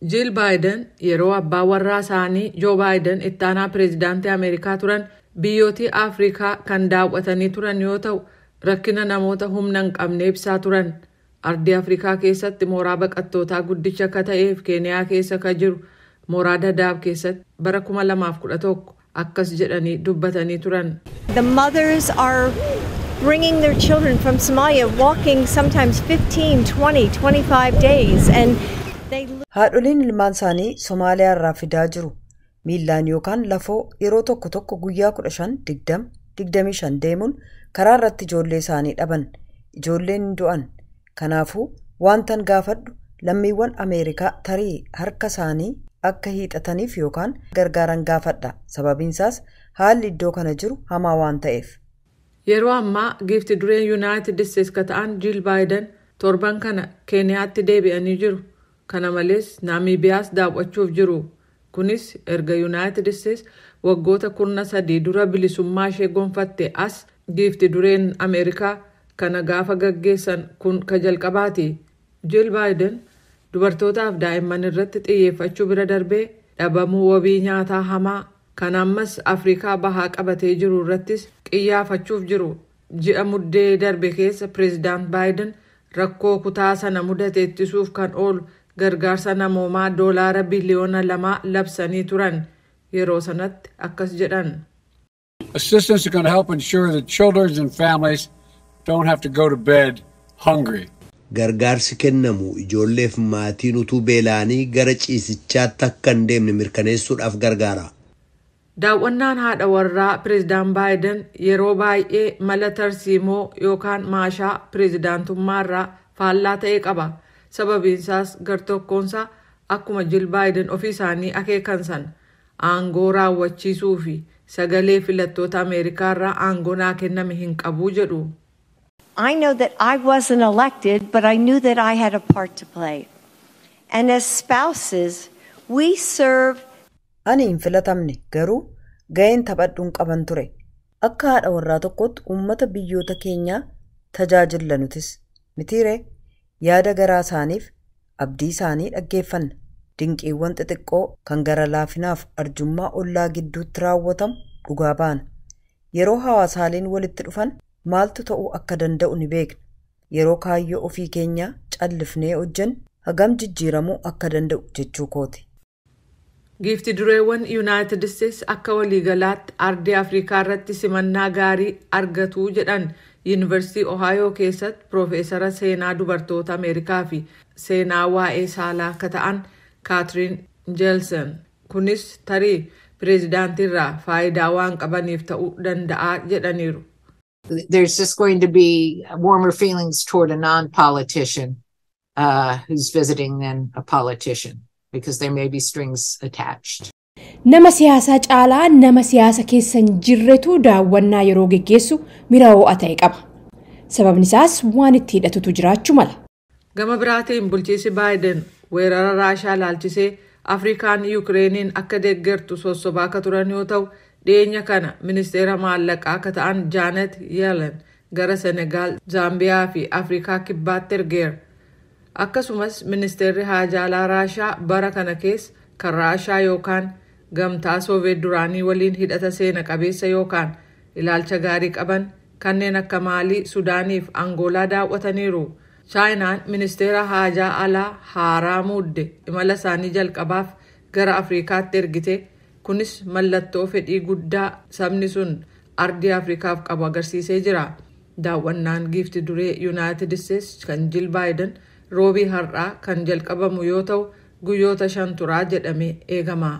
Jiil Baayiden yeroo abbaa warraa isaanii Joo Baayiden ittaanaa pireezidaantii Ameerikaa turan biyyootii Afrikaa kan daawwatanii turan yoo ta'u, rakkina namoota humna hin qabne ibsaa turan. Ardii Afrikaa keessatti mooraa baqattootaa guddicha akka ta'eef Keeniyaa keessa ka jiru mooraa Dadaab keessatti bara 2011 akkas jedhanii dubbatanii turan. The mothers are bringing their children from Somalia, walking sometimes 15, 20, 25 days, and they Haadholiin ilmaan isaanii Somaaliyaa irraa fidaa jiru. Miillaan yookaan lafoo yeroo tokko tokko guyyaa 15, 20, 25 deemuun karaa irratti ijoollee isaanii dhaban. Ijoolleen hin du'an. Kanaafuu wantan gaafadhu, lammiiwwan Ameerikaa tarii harka isaanii akka hiixataniif yookaan gargaaran gaafadha. Sababiinsaas haalli iddoo kana jiru hamaa waan ta'eef. Yeroo ammaa giifti dureen Yuunaayitid Isteetsi ka ta'an Jiil Baayiden torban kana Keeniyaatti deebi'anii jiru. Kana malees Naamiibiyaas daawwachuuf jiru. Kunis erga Yuunaayitid Isteetsi waggoota 13 dura bilisummaa ishee gonfatte as giifti dureen Ameerikaa kana gaafa gaggeessan kun ka jalqabaati. Jiil Baayiden dubartootaaf daa'imman irratti xiyyeeffachuu bira darbee dhabamuu wabii nyaataa hamaa kan ammas Afrikaa Bahaa qabatee jiru irrattis qiyyaafachuuf jiru. Ji'a Muddee darbe keessa Pireezidaant Baayiden rakkoo kutaa sana mudate ittisuuf kan oolu gargaarsa namoomaa doolaara biliyoona 2 labsanii turan. Yeroo sanatti akkas jedhan. Assistance is going to help ensure that children and families don't have to go to bed hungry. Gargaarsi kennamu ijoolleef maatiin utuu beela'anii gara ciisichaatti akka hin deemne mirkaneessuudhaaf gargaara. Daawwannaan haadha warraa Pireezidaan Baayiden yeroo baay'ee mala tarsiimoo yookaan maashaa pireezidaantummaarraa faallaa ta'e qaba. Sababiinsaas gartokkoonsaa akkuma Jil Baayiden ofii isaanii akeekan sana aangoo raawwachiisuu fi sagalee filattoota Ameerikaarraa aangoo naa kenname hin qabu jedhu. I know that I wasn't elected, but I knew that I had a part to play. And as spouses, we serve Ani hin filatamne, garuu ga'een taphadhuun qaban ture. Akka haadha warraa tokkootti uummata biyyoota keenyaa tajaajilla nutis. Mitiiree, yaada garaa isaaniif abdii isaanii dhaggeeffanna. Dinqiiwwan xixiqqoo kan gara laafinaaf arjummaa ollaa gidduutti raawwatamu dhugaa baana. Yeroo hawaasaaleen walitti dhufan maaltu ta'uu akka danda'u ni beekna. Yeroo kaayyoo ofii keenyaa callifnee hojjennu hagam jijjiiramuu akka danda'u jechuu kooti. Giifti dureewwan Yuunaayitid Isteetsi akka waliigalaatti ardii Afrikaa irratti simannaa gaarii argatu jedhan Yuunivarsiitii Ohaayoo keessatti piroofeesara seenaa dubartoota Ameerikaa fi seenaa waa'ee saalaa akka ta'an Kaatiriin Jeelsen. Kunis tarii pireezidaantiirraa faayidaa waan qabaniif ta'uu danda'a jedhaniiru. There's just going to be warmer feelings toward a non-politician who's visiting than a politician because there may be strings attached. Nama siyaasaa caalaa nama siyaasa keessa hin jirretu daawwannaa yeroo geggeessu miira ho'a ta'e qaba. Sababni isaas waan itti hidhatutu jiraachuu mala. Gama biraatiin bulchiinsi Baayiden weerara Raashaa laalchisee Afrikaan Yukireeniin akka deeggartu sossobaa akka turan yoo ta'u, dhiyeenya kana ministeera maallaqaa akka ta'an Jaanet Yeelen gara Senegaal, Zaambiyaa fi Afrikaa Kibbaatti ergeera. Akkasumas ministeerri haajaalaa Raashaa bara kana keessa kan Raashaa yookaan Gamtaa Sooviyeet duraanii waliin hidhata seena qabeessa yookaan ilaalcha gaarii qaban kanneen akka Maalii, Sudaanii fi Angoolaa daawwataniiru. Chaayinaan ministeera haajaa alaa haaraa muudde imala isaanii jalqabaaf gara Afrikaatti ergite. Kunis mallattoo fedhii guddaa sabni sun ardii Afrikaaf qabu agarsiisee jira. Daawwannaan giifti duree Yuunaayitid Isteetsi kan Jil Baayiden Roobii har'aa kan jalqabamu yoo ta'u, guyyoota 5 turaa jedhamee eegama.